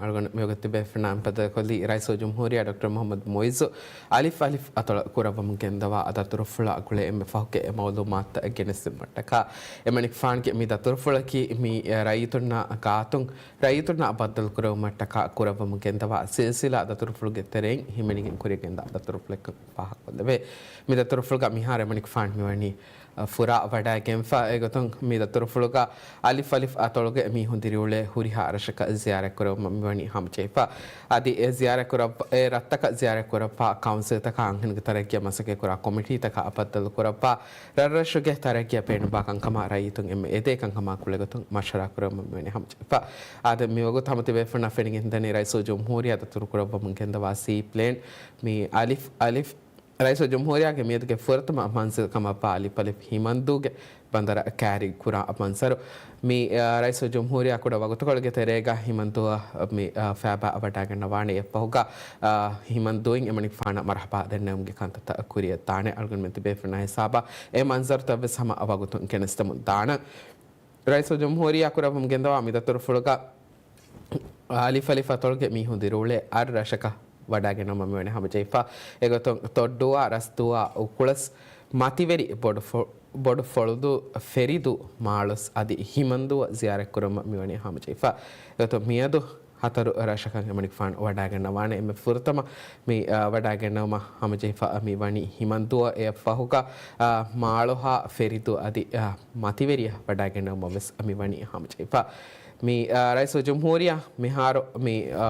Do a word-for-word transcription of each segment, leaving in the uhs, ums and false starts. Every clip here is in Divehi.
އަޅުގަނޑު މިވަގުތު ތިބޭފުޅުންނާ އެންމެ ފަދަ ކޮށްލީ ރައީސުލްޖުމްހޫރިއްޔާ ޑޮކްޓަރ މުޙައްމަދު މުޢިއްޒު އަލިފް އަލިފް އަތޮޅަށް ކުރައްވަމުން ގެންދަވާ ދަތުރުފުޅާ ގުޅޭ އެންމެ ފަހުގެ މަޢުލޫމާތުތައް ގެނެސްދިނުމަށްޓަކާ އެމަނިކުފާނުގެ މި ދަތުރުފުޅަކީ މި ރައްޔިތުންނާ ގާތުން ރައްޔިތުންނާ ބައްދަލުކުރެވުމަށްޓަކާ ކުރައްވަމުން ގެންދަވާ ސިލްސިލާ ދަތުރުފުޅުގެ ތެރެއިން ހިމެނިގެން ކުރިޔަށް ގެންދާ ދަތުރުފުޅެއްކަން ފާހަގަކޮށްލެވޭ. މި ދަތުރުފުޅުގަ މިހާރު އެމަނިކުފާނު މިވަނީ ފުރާ ވަޑައިގެންފަ. އެގޮތުން މި ދަތުރުފުޅުގަ އަލިފް އަލިފް އަތޮޅުގެ މީހުން ދިރިއުޅޭ ހުރިހާ ރަށަކަށް ޒިޔާރަތްކުރެވުމަށް މިވަނީ ހަމަޖެހިފަ. އަދި އެ ޒިޔާރަތްކުރައްވަ، އެ ރަށްތަކަށް ޒިޔާރަތްކުރައްވާ ކައުންސިލްތަކާ އަންހެނުންގެ ތަރައްގީއަށް މަސައްކަތްކުރާ ކޮމިޓީތަކާ ބައްދަލުކުރައްވާ، ރަށްރަށުގެ ތަރައްގީއަށް ބޭނުންވާ ކަންކަމާ ރައްޔިތުން އެންމެ އެދޭ ކަންކަމާ ގުޅޭގޮތުން މަޝްވަރާކުރެވުމަށް މިވަނީ ހަމަޖެހިފަ. އާދެ، މިވަގުތު ހަމަ ތިބޭފުޅުންނަށް ފެނިގެންދަނީ ރައީސުލްޖުމްހޫރިއްޔާ ދަތުރުކުރައްވަމުން ގެންދަވާ ސީ ޕްލޭން، މި އަލިފް އަލިފް ރައީސުލްޖުމްހޫރިއްޔާގެ މިއަދުގެ ފުރަތަމަ މަންޒިލް ކަމަށްވާ އަލިފް އަލިފް ހިމަންދޫގެ ބަނދަރަށް ކައިރި ކުރާ މަންޒަރު. މި، އަ، ރައީސުލްޖުމްހޫރިއްޔާ ކުޑަ ވަގުތުކޮޅުގެ ތެރޭގަ ހިމަންދޫއަށް މި، އަ، ފައިބާ ވަޑައިގަންނަވާނެ. އެއަށްފަހުގަ، އަ، ހިމަންދޫއިން އެމަނިކުފާނަށް މަރުޙަބާ ދެންނެވުމުގެ ކަންތައްތައް ކުރިއަށްދާނެ. އަޅުގަނޑުމެން ތިބޭފުޅުންނާ ހިސާބަށް އެ މަންޒަރުތައްވެސް ހަމަ ވަގުތުން ގެނެސްދެމުން ދާނަން. ރައީސުލްޖުމްހޫރިއްޔާ ކުރައްވަމުން ގެންދަވާ މި ދަތުރުފުޅުގަ އަލިފް އަލިފް އަތޮޅުގެ މީހުން ދިރިއުޅޭ އަށް ރަށަކަށް ވަޑައިގަންނަވަމުން މިވަނީ ހަމަޖެހިފަ. އެގޮތުން ތޮއްޑޫއާ، ރަސްދޫއާ، އުކުޅަސް، މަތިވެރި، ބޮޑު ފޮ-، ބޮޑު ފޮޅުދޫ، ފެރިދޫ، މާޅޮސް އަދި ހިމަންދޫއަށް ޒިޔާރަތްކުރުމަށް މިވަނީ ހަމަޖެހިފަ. އެގޮތުން މިއަދު ހަތަރު ރަށަކަށް އެމަނިކުފާނު ވަޑައިގަންނަވާނެ. އެންމެ ފުރަތަމަ މި، އަ، ވަޑައިގަންނަވުމަށް ހަމަޖެހިފަ މި ވަނީ ހިމަންދޫއަށް. އެއަށްފަހުގަ، އަ، މާޅޮހާ، ފެރިދޫ އަދި، އަ، މަތިވެރިއަށް ވަޑައިގަންނަވުމަށް ވެސް މި ވަނީ ހަމަޖެހިފަ. މި، އަ، ރައީސުލްޖުމްހޫރިއްޔާ މިހާރު މި، އަ،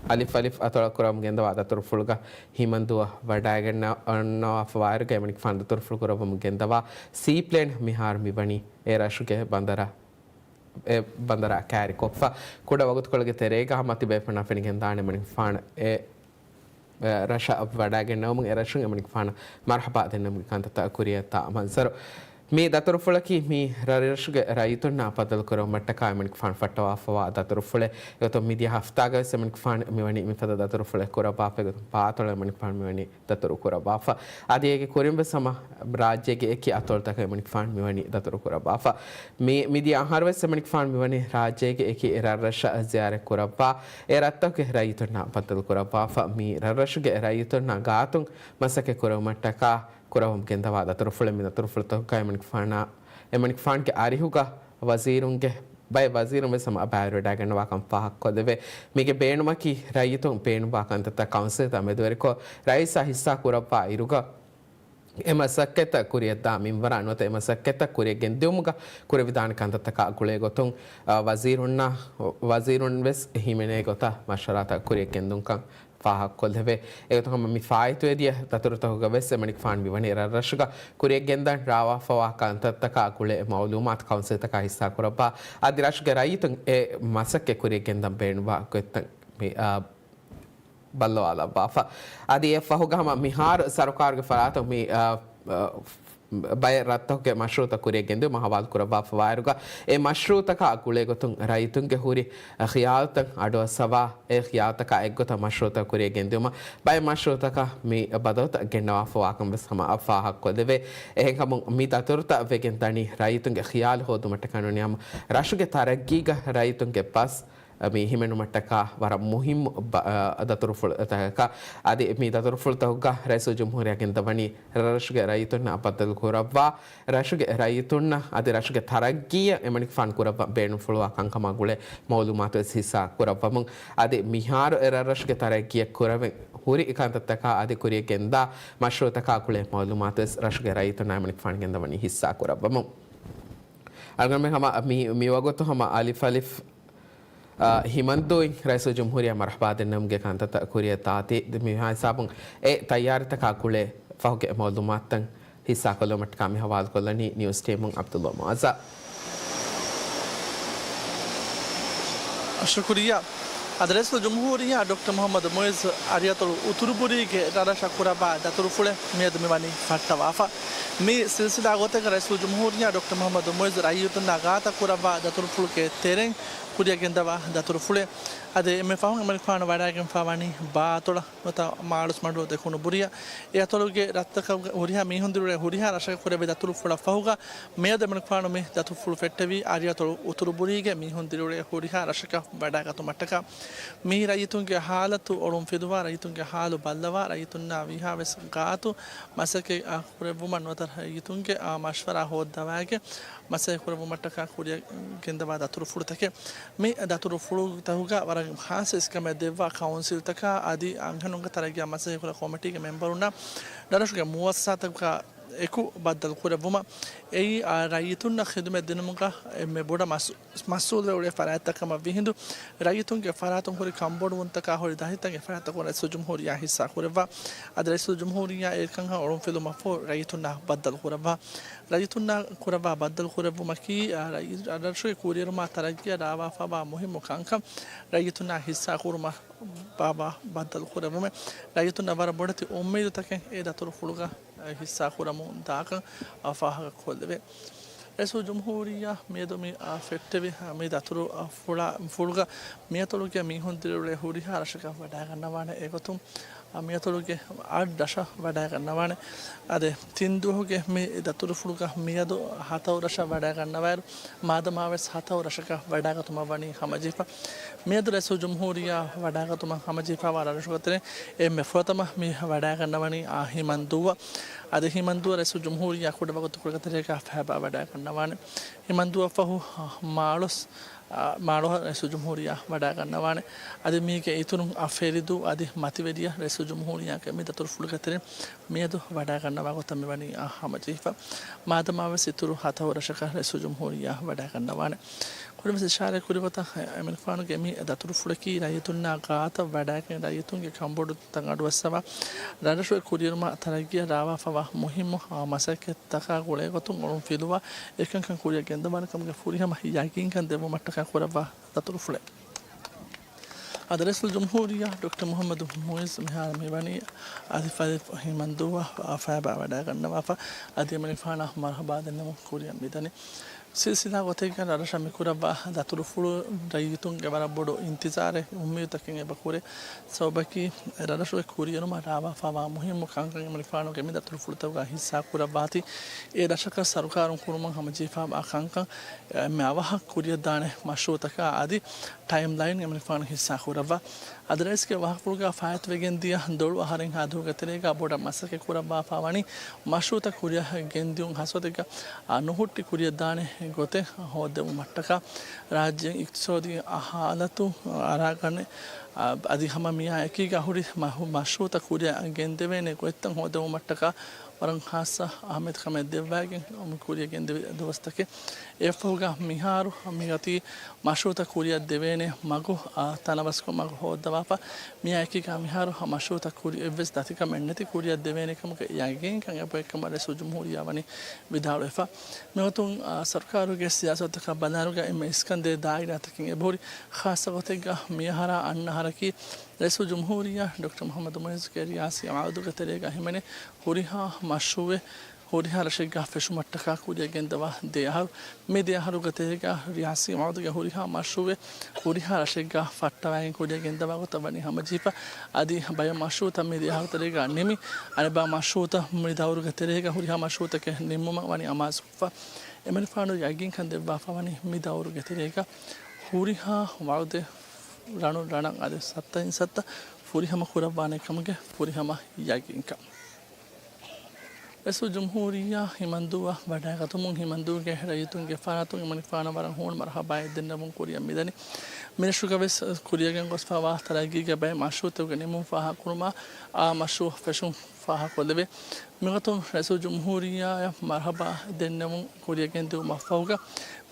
އަލިފް އަލިފް އަތޮޅަށް ކުރަމުން ގެންދަވާ ދަތުރުފުޅުގަ ހިމަންދޫއަށް ވަޑައިގަންނަ-، ގަންނަވާފަވާއިރުގަ އެމަނިކުފާނު ދަތުރުފުޅު ކުރައްވަމުން ގެންދަވާ ސީޕްލޭން މިހާރު މި ވަނީ އެ ރަށުގެ ބަނދަރަށް އެ ބަނދަރާ ކައިރިކޮށްފަ. ކުޑަ ވަގުތުކޮޅުގެ ތެރޭގަ ހަމަ ތިބޭފުޅުންނަށް ފެނިގެންދާނެ އެމަނިކުފާނަށް އެ، އެ، ރަށަށް ވަޑައިގެންނެވުމުން އެ ރަށުން އެމަނިކުފާނަށް މަރުޙަބާ ދެންނެވުމުގެ ކަންތައްތައް ކުރިއަށްދާ މަންޒަރު. މި ދަތުރުފުޅަކީ މި ރަށްރަށުގެ ރައްޔިތުންނާ ބައްދަލުކުރުމަށްޓަކާ އެމަނިކުފާނު ފައްޓަވާފަވާ ދަތުރުފުޅެއް. އެގޮތުން މިދިޔަ ހަފްތާގަވެސް އެމަނިކުފާނު މިވަނީ މިފަދަ ދަތުރުފުޅެއް ކުރައްވާފަ. އެގޮތުން ބާތޮޅަށް އެމަނިކުފާނު މިވަނީ ދަތުރު ކުރައްވާފަ. އަދި އޭގެ ކުރިން ވެސް ހަމަ ރާއްޖޭގެ އެކި އަތޮޅުތަކަށް އެމަނިކުފާނު މިވަނީ ދަތުރު ކުރައްވާފަ. މި، މިދިޔަ އަހަރު ވެސް އެމަނިކުފާނު މިވަނީ ރާއްޖޭގެ އެކި ރަށްރަށަށް ޒިޔާރަތް ކުރައްވާ، އެ ރަށްތަކުގެ ރައްޔިތުންނާ ބައްދަލު ކުރައްވާފަ. މި ރަށްރަށުގެ ރައްޔިތުންނާ ގާތުން މަސައްކަތް ކުރެވުމަށްޓަކާ ކުރައްވަމުން ގެންދަވާ ދަތުރުފުޅެއް. މި ދަތުރުފުޅުތަކުގައި އެމަނިކުފާނާ، އެމަނިކުފާނުގެ އަރިހުގަ ވަޒީރުންގެ ބައެއް ވަޒީރުން ވެސް ހަމަ ބައިވެރިވެވަޑައިގަންނަވާކަން ފާހަގަކޮށްލެވޭ. މީގެ ބޭނުމަކީ ރައްޔިތުން ބޭނުންވާ ކަންތައްތައް ކައުންސިލްތައް މެދުވެރިކޮށް، ރައީސާ ހިއްސާ ކުރައްވާ އިރުގަ، އެ މަސައްކަތްތައް ކުރިއަށްދާ މިންވަރާ ނުވަތަ އެ މަސައްކަތްތައް ކުރިއަށް ގެންދިއުމުގަ ކުރެވިދާނެ ކަންތައްތަކާ ގުޅޭ ގޮތުން، އަ، ވަޒީރުންނާ، ވަޒީރުން ވެސް ހިމެނޭ ގޮތަށް މަޝްވަރާތައް ކުރިއަށް ގެންދުންކަން ފާހަގަކޮށްލެވޭ. އެގޮތުން ހަމަ މި ފާއިތުވެދިޔަ ދަތުރުތަކުގަ ވެސް އެމަނިކުފާނު މިވަނީ ރަށްރަށުގަ ކުރިއަށް ގެންދަން ރާވާފަވާ ކަންތައްތަކާ ގުޅޭ މައުލޫމާތު ކައުންސިލްތަކާ ހިއްސާ ކުރައްވާ، އަދި ރަށުގެ ރައްޔިތުން އެ މަސައްކަތް ކުރިއަށް ގެންދަން ބޭނުންވާ ގޮތްތައް މި، އާ، ބައްލަވާލައްވާފަ. އަދި އެއަށް ފަހުގަ ހަމަ މިހާރު ސަރުކާރުގެ ފަރާތުން މި، އާ، އާ، ބައެއް ރަށްތަކުގެ މަޝްރޫއުތައް ކުރިއަށް ގެންދިއުމަށް ހަވާލު ކުރައްވާފަވާއިރުގަ، އެ މަޝްރޫއުތަކާ ގުޅޭގޮތުން ރައްޔިތުންގެ ހުރި ޚިޔާލުތައް އަޑުއައްސަވާ، އެ ޚިޔާލުތަކާ އެއްގޮތަށް މަޝްރޫއުތައް ކުރިއަށް ގެންދިއުމަށް ބައެއް މަޝްރޫއުތަކަށް މި ބަދަލުތައް ގެންނަވާފަވާކަން ވެސް ހަމަ ފާހަގަކޮށްލެވޭ. އެހެންކަމުން މި ދަތުރުތައް ވެގެން ދަނީ ރައްޔިތުންގެ ޚިޔާލު ހޯދުމަށްޓަކާ ނޫނީ ހަމަ ރަށުގެ ތަރައްގީގަ ރައްޔިތުންގެ ބަސް މި ހިމެނުމަށްޓަކާ ވަރަށް މުހިއްމު ބަ-، އަ، ދަތުރުފުޅުތަކަކަށް. އަދި މި ދަތުރުފުޅުތަކުގަ ރައީސުލްޖުމްހޫރިއްޔާ ގެންދަވަނީ ރަށުގެ ރައްޔިތުންނާ ބައްދަލު ކުރައްވާ، ރަށުގެ ރައްޔިތުންނަށް އަދި ރަށުގެ ތަރައްގީއަށް އެމަނިކުފާނު ކުރައްވަން ބޭނުންފުޅުވާ ކަންކަމާ ގުޅޭ މައުލޫމާތު ވެސް ހިއްސާ ކުރައްވަމުން. އަދި މިހާރު އެ ރަށްރަށުގެ ތަރައްގީއަށް ކުރެވެން ހުރި ކަންތައްތަކާ އަދި ކުރިއަށް ގެންދާ މަޝްރޫއުތަކާ ގުޅޭ މައުލޫމާތު ވެސް ރަށުގެ ރައްޔިތުންނާ އެމަނިކުފާނު ގެންދަވަނީ ހިއްސާ ކުރައްވަމުން. އަޅުގަނޑުމެން ހަމަ މި، މިވަގުތު ހަމަ އަލިފް އަލިފް، އާ، ހިމަންދޫއިން ރައީސުލްޖުމްހޫރިއްޔާ މަރުޙަބާ ދެންނެވުމުގެ ކަންތައްތައް ކުރިއަށް ދާތީ، މިހާ ހިސާބުން އެ ތައްޔާރީތަކާ ގުޅޭ ފަހުގެ މައުލޫމާތުތައް ހިއްސާކޮށްލުމަށްޓަކާ މި ހަވާލުކޮށްލަނީ ނިއުސް ޓީމުން ޢަބްދުﷲ މުޢައްޒާ. ޝުކުރިއްޔާ. އަދި ރައީސުލްޖުމްހޫރިއްޔާ ޑޮކްޓަރ މުޙައްމަދު މުޢިއްޒު އަރިއަތޮޅު އުތުރުބުރީގެ ރަށްރަށަށް ކުރައްވާ ދަތުރުފުޅެއް މިއަދު މިވަނީ ފައްޓަވާފަ. މި ސިލްސިލާ ގޮތަކަށް ރައީސުލްޖުމްހޫރިއްޔާ ޑޮކްޓަރ މުޙައްމަދު މުޢިއްޒު ރައްޔިތުންނާ ގާތަށް ކުރައްވާ ދަތުރުފުޅުގެ ތެރެއިން ކުރިއަށް ގެންދަވާ ދަތުރުފުޅެއް. އަދި އެންމެ ފަހުން އެމަނިކުފާނު ވަޑައިގެންފާ ވަނީ ބާތޮޅަށް ނުވަތަ މާޅޮސްމަޑު ދެކުނު ބުރިއަށް. އެ އަތޮޅުގެ ރަށްތަކަށް ހުރިހާ މީހުން ދިރިއުޅޭ ހުރިހާ ރަށަކަށް ކުރެއްވި ދަތުރުފުޅަށް ފަހުގަ މިއަދު އެމަނިކުފާނު މި ދަތުރުފުޅު ފެއްޓެވީ އަރިއަތޮޅު އުތުރު ބުރީގެ މީހުން ދިރިއުޅޭ ހުރިހާ ރަށަކަށް ވަޑައިގަތުމަށްޓަކާ. މިއީ ރައްޔިތުންގެ ހާލަތު އޮޅުން ފިލުވާ، ރައްޔިތުންގެ ހާލު ބައްލަވާ، ރައްޔިތުންނާ ވީހާވެސް ގާތު މަސައްކަތް ކުރެއްވުމަށް ނުވަތަ ރައްޔިތުންގެ މަޝްވަރާ ހޯއްދަވާގެ މަސައްކަތް ކުރެއްވުމަށްޓަކާ ކުރިއަށް ގެންދަވާ ދަތުރުފުޅުތަކެއް. މި ދަތުރުފުޅުތަކުގަ ވަރަށް ޚާއްޞަ އިސްކަމެއް ދެއްވާ ކައުންސިލްތަކާ އަދި އަންހެނުންގެ ތަރައްގީއާ މަސައްކަތް ކުރާ ކޮމިޓީގެ މެމްބަރުންނާ ރަށުގެ މުއައްސަސާތަކާ އެކު ބައްދަލު ކުރެއްވުމަށް. އެއީ، އާ، ރައްޔިތުންނަށް ޚިދުމަތް ދިނުމުގަ އެންމެ ބޮޑަށް މަސް-، މަސްއޫލްވެ އުޅޭ ފަރާތްތައް ކަމަށް ވިހިނދު، ރައްޔިތުންގެ ފަރާތުން ހުރި ކަންބޮޑުވުންތަކާ ހުރި ދަތިތައް އެފަރާތްތަކުން ރައީސުލްޖުމްހޫރިއްޔާ ހިއްސާ ކުރެއްވާ. އަދި ރައީސުލްޖުމްހޫރިއްޔާ އެކަންކަން އޮޅުން ފިލުމަށްފަހު ރައްޔިތުންނާ ބައްދަލު ކުރައްވާ. ރައްޔިތުންނާ ކުރައްވާ ބައްދަލު ކުރެއްވުމަކީ، އާ، ރައީ-، ރަށުގެ ކުރިއެރުމާ ތަރައްގީއަށް ރާވާފައިވާ މުހިއްމު ކަންކަން ރައްޔިތުންނާ ހިއްސާ ކުރުމަށް ބާ-، ބާ-، ބައްދަލު ކުރެއްވުމެއް. ރައްޔިތުންނަށް ވަރަށް ބޮޑެތި އުއްމީދުތަކެއް އެ ދަތުރުފުޅުގަ ހިއްސާ ކުރަމުން ދާކަން ފާހަގަ ކޮށްލެވޭ. ރައީސުލްޖުމްހޫރިއްޔާ މިއަދު މި، އާ، ފެއްޓެވި، އާ، މި ދަތުރު، އާ، ފުޅާ-، ފުޅުގަ މިއަތޮޅުގެ މީހުން ދިރިއުޅޭ ހުރިހާ ރަށަކަށް ވަޑައިގަންނަވާނެ. އެގޮތުން، އާ، މިއަތޮޅުގެ އަށް ރަށަށް ވަޑައިގަންނަވާނެ. އަދި ތިން ދުވަހުގެ މި ދަތުރުފުޅުގަ މިއަދު ހަތަހު ރަށަށް ވަޑައިގަންނަވާއިރު، މާދަމާވެސް ހަތަހު ރަށަކަށް ވަޑައިގަތުމަށް ވަނީ ހަމަޖެހިފަ. މިއަދު ރައީސުލްޖުމްހޫރިއްޔާ ވަޑައިގަތުމަށް ހަމަޖެހިފައިވާ ރަށުގެ ތެރެއިން އެންމެ ފުރަތަމަ މި ވަޑައިގަންނަވަނީ، އާ، ހިމަންދޫއަށް. އަދި ހިމަންދޫއަށް ރައީސުލްޖުމްހޫރިއްޔާ ކުޑަވަގުތު ކުރިއަށް ތެރޭގަ ފައިބާ ވަޑައިގަންނަވާނެ. ހިމަންދޫއަށް ފަހު، އާ، މާޅޮސް، އާ، މާޅޮހަށް ރައީސުލްޖުމްހޫރިއްޔާ ވަޑައިގަންނަވާނެ. އަދި މީގެ އިތުރުން، އާ، ފެރިދޫ އަދި މަތިވެރިޔަށް ރައީސުލްޖުމްހޫރިއްޔާގެ މި ދަތުރުފުޅުގެ ތެރެއިން މިއަދު ވަޑައިގަންނަވާ ގޮތަށް މިވަނީ، އާ، ހަމަޖެހިފަ. މާދަމާވެސް އިތުރު ހަތަހު ރަށަކަށް ރައީސުލްޖުމްހޫރިއްޔާ ވަޑައިގަންނަވާނެ. ކުރިންވެސް އިޝާރާތް ކުރި ގޮތަށް އެމިނިފާނުގެ މި ދަތުރުފުޅަކީ ރައްޔިތުންނާ ގާތަށް ވަޑައިގެން ރައްޔިތުންގެ ކަންބޮޑުވުންތައް އަޑުއައްސަވާ، ރަށުގެ ކުރިއެރުމާ ތަރައްގީއަށް ރާވާފައިވާ މުހިއްމު، އާ، މަސައްކަތްތަކާ ގުޅޭގޮތުން އޮޅުން ފިލުވާ އެކަންކަން ކުރިއަށް ގެންދަވާނެ ކަމުގެ ފުރިހަމަ ޔަގީންކަން ދެއްވުމަށްޓަކާ ކުރައްވާ ދަތުރުފުޅެއް. އަދި ރައީސުލްޖުމްހޫރިއްޔާ ޑޮކްޓަރ މުޙައްމަދު މުޢިއްޒު މިހާރު މިވަނީ އަދި ފަދަ ހިމަންދޫއަށް ފައިބާ ވަޑައިގަންނަވާފަ، އަދި އެމިނިފާނަށް މަރުޙަބާ ދެންނެވުން ކުރިއަށް މިދަނީ. ސިލްސިލާ ގޮތެއްގަ ރަށަށް މިކުރައްވާ ދަތުރުފުޅު ރައްޔިތުންގެ ވަރަށް ބޮޑު އިންތިޒާރެއް އުއްމީދުތަކެއް އެބަ ކުރޭ. ސަބަބަކީ ރަށުގެ ކުރިއެރުމަށް ރާވާފައިވާ މުހިއްމު ކަންކަން އެމިނިފާނުގެ މި ދަތުރުފުޅުތަކުގަ ހިއްސާ ކުރައްވާތީ، އެ ރަށަކަށް ސަރުކާރުން ކުރުމަށް ހަމަޖެހިފައިވާ ކަންކަން އެންމެ އަވަހަށް ކުރިއަށްދާނެ މަޝްރޫއުތަކާ އަދި ޓައިމްލައިން އެމިނިފާނު ހިއްސާ ކުރައްވާ. އަދި ރައީސްގެ ވާހަކަފުޅުގަ ފާއިތުވެގެންދިޔަ ދޮޅު އަހަރެއްހާ ދުވަހުގެ ތެރޭގަ ބޮޑަށް މަސައްކަތް ކުރައްވާފަ ވަނީ މަޝްރޫއުތައް ކުރިއަށް ގެންދިއުން ހަސަދެއްގަ އާ، ނުހުއްޓި ކުރިއަށްދާނެ ގޮތެއް ހޯއްދެވުމަށްޓަކާ، ރާއްޖޭގެ އިޤްތިޞާދީ ހާލަތު އަރާގަނެ، އާ، އަދި ހަމަ މިއާ އެކީގަ ހުރި މަ-، މަޝްރޫއުތައް ކުރިއަށް ގެންދެވޭނެ ގޮތްތައް ހޯއްދެވުމަށްޓަކާ ވަރަށް ޚާއްޞަ އަހައްމިޔަތުކަމެއް ދެއްވައިގެން މި ކުރިއަށް ގެންދެވި ދުވަސްތަކެއް. އެއަށްފަހުގަ މިހާރު މިއޮތީ މަޝްރޫއުތައް ކުރިއަށް ދެވޭނެ މަގު، އާ، ތަނަވަސްކޮށް މަގު ހޯއްދަވާފަ، މިއާ އެކީގަ މިހާރު މަޝްރޫއުތައް ކުރި އެއްވެސް ދަތިކަމެއް ނެތި ކުރިއަށް ދެވޭނެ ކަމުގެ ޔަގީންކަން އެބައޮތް ކަމަށް ރައީސުލްޖުމްހޫރިއްޔާ ވަނީ ވިދާޅުވެފަ. މިގޮތުން، އާ، ސަރުކާރުގެ ސިޔާސަތުތަކާ ބަލާއިރުގަ އެންމެ އިސްކަންދޭ ދާއިރާތަކެއް އެބަހުރި. ޚާއްޞަ ގޮތެއްގަ މިއަހަރާ އަންނަ އަހަރަކީ ރައީސުލްޖުމްހޫރިއްޔާ ޑޮކްޓަރ މުޙައްމަދު މުޢިއްޒުގެ ރިޔާސީ ވަޢުދުގެ ތެރޭގަ ހިމެނޭ ހުރިހާ މަޝްރޫއެއް ހުރިހާ ރަށެއްގަ ފެށުމަށްޓަކާ ކުރިއަށް ގެންދަވާ ދެ އަހަރު. މި ދެ އަހަރުގެ ތެރޭގަ ރިޔާސީ ވަޢުދުގެ ހުރިހާ މަޝްރޫއެއް ހުރިހާ ރަށެއްގަ ފައްޓަވައިގެން ކުރިއަށް ގެންދަވާ ގޮތަށް ވަނީ ހަމަޖެހިފަ. އަދި ބައެއް މަޝްރޫއުތައް މި ދެ އަހަރު ތެރޭގަ ނިމި، އަނެއްބައި މަޝްރޫއުތައް މި ދައުރުގެ ތެރޭގަ ހުރިހާ މަޝްރޫއުތަކެއް ނިންމުމަށް ވަނީ އަމާޒުކޮށްފަ. އެމަނިފާނު ޔަގީންކަން ދެއްވާފަ ވަނީ މި ދައުރުގެ ތެރޭގަ ހުރިހާ ވަޢުދެއް ރަނުން ރަނަށް އަދި ސައްތައިން ސައްތަ ފުރިހަމަ ކުރައްވާނެ ކަމުގެ ފުރިހަމަ ޔަގީންކަން. ރައީސުލްޖުމްހޫރިއްޔާ ހިމަންދޫއަށް ވަޑައިގަތުމުން ހިމަންދޫގެ ރައްޔިތުންގެ ފަރާތުން އެމަނިފާނަށް ވަރަށް ހޫނު މަރުޙަބާއެއް ދެންނެވުން ކުރިއަށް މިދަނީ. މިރަށުގަވެސް ކުރިއަށް ގެންގޮސްފައިވާ ތަރައްގީގެ ބައެއް މަޝްރޫއުތަކުގެ ނިމުން ފާހަގަކުރުމާ، އާ މަޝްރޫއު ފެށުން ފާހަގަކޮށްލެވޭ. މިގޮތުން ރައީސުލްޖުމްހޫރިއްޔާއަށް މަރުޙަބާ ދެންނެވުން ކުރިއަށް ގެންދިއުމަށްފަހުގަ،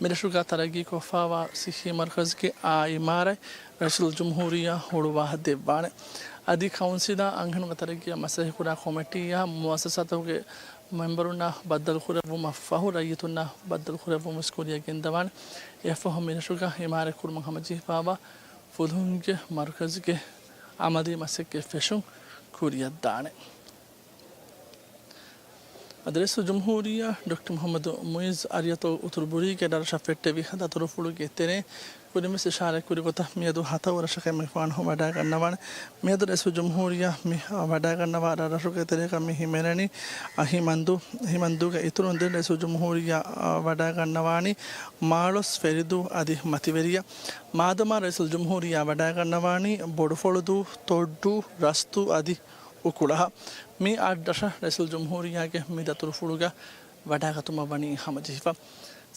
މިރަށުގަ ތަރައްގީކޮށްފައިވާ ޞިއްޙީ މަރުކަޒުގެ އާ އިމާރާތް ރައީސުލްޖުމްހޫރިއްޔާ ހުޅުވާ ދެއްވާނެ. އަދި ކައުންސިލާ އަންހެނުންގެ ތަރައްގީއަށް މަސައްކަތްކުރާ ކޮމިޓީއާ މުއައްސަސާތަކުގެ މެމްބަރުންނާ ބައްދަލުކުރެއްވުމަށްފަހު، ރައްޔިތުންނާ ބައްދަލުކުރެއްވުން ވެސް ކުރިއަށް ގެންދަވާނެ. އެއަށްފަހު މިރަށުގަ އިމާރާތްކުރުމަށް ހަމަޖެހިފައިވާ ފުލުހުންގެ މަރުކަޒުގެ އަމަލީ މަސައްކަތް ފެށުން ކުރިއަށްދާނެ. އަދި ރައީސުލްޖުމްހޫރިއްޔާ ޑޮކްޓަރ މުޙައްމަދު މުޢިއްޒު އަރިއަތޮޅު އުތުރު ބުރީގެ ރަށަށް ފެއްޓެވި ދަތުރުފުޅުގެ ތެރެއިން ކުރިންވެސް އިޝާރަތް ކުރި ގޮތަށް މިއަދު ހަތަރު ވަރަށަކަށް މިފާނު ވަޑައިގަންނަވާނެ. މިއަދު ރައީސުލްޖުމްހޫރިއްޔާ މި ވަޑައިގަންނަވާ ރަށްރަށުގެ ތެރޭގަ މި ހިމެނެނީ އަ، ހިމަންދޫ، ހިމަންދޫގެ އިތުރުން ދެން ރައީސުލްޖުމްހޫރިއްޔާ އަ، ވަޑައިގަންނަވާނީ މާޅޮސް، ފެރިދޫ އަދި މަތިވެރިޔަށް. މާދަމާ ރައީސުލްޖުމްހޫރިއްޔާ ވަޑައިގަންނަވާނީ ބޮޑުފޮޅުދޫ، ތޮއްޑޫ، ރަސްތޫ އަދި އުކުޅަހަށް. މި އަށްރަށަށް ރައީސުލްޖުމްހޫރިއްޔާގެ މި ދަތުރުފުޅުގަ ވަޑައިގަތުމަށް ވަނީ ހަމަޖެހިފަ.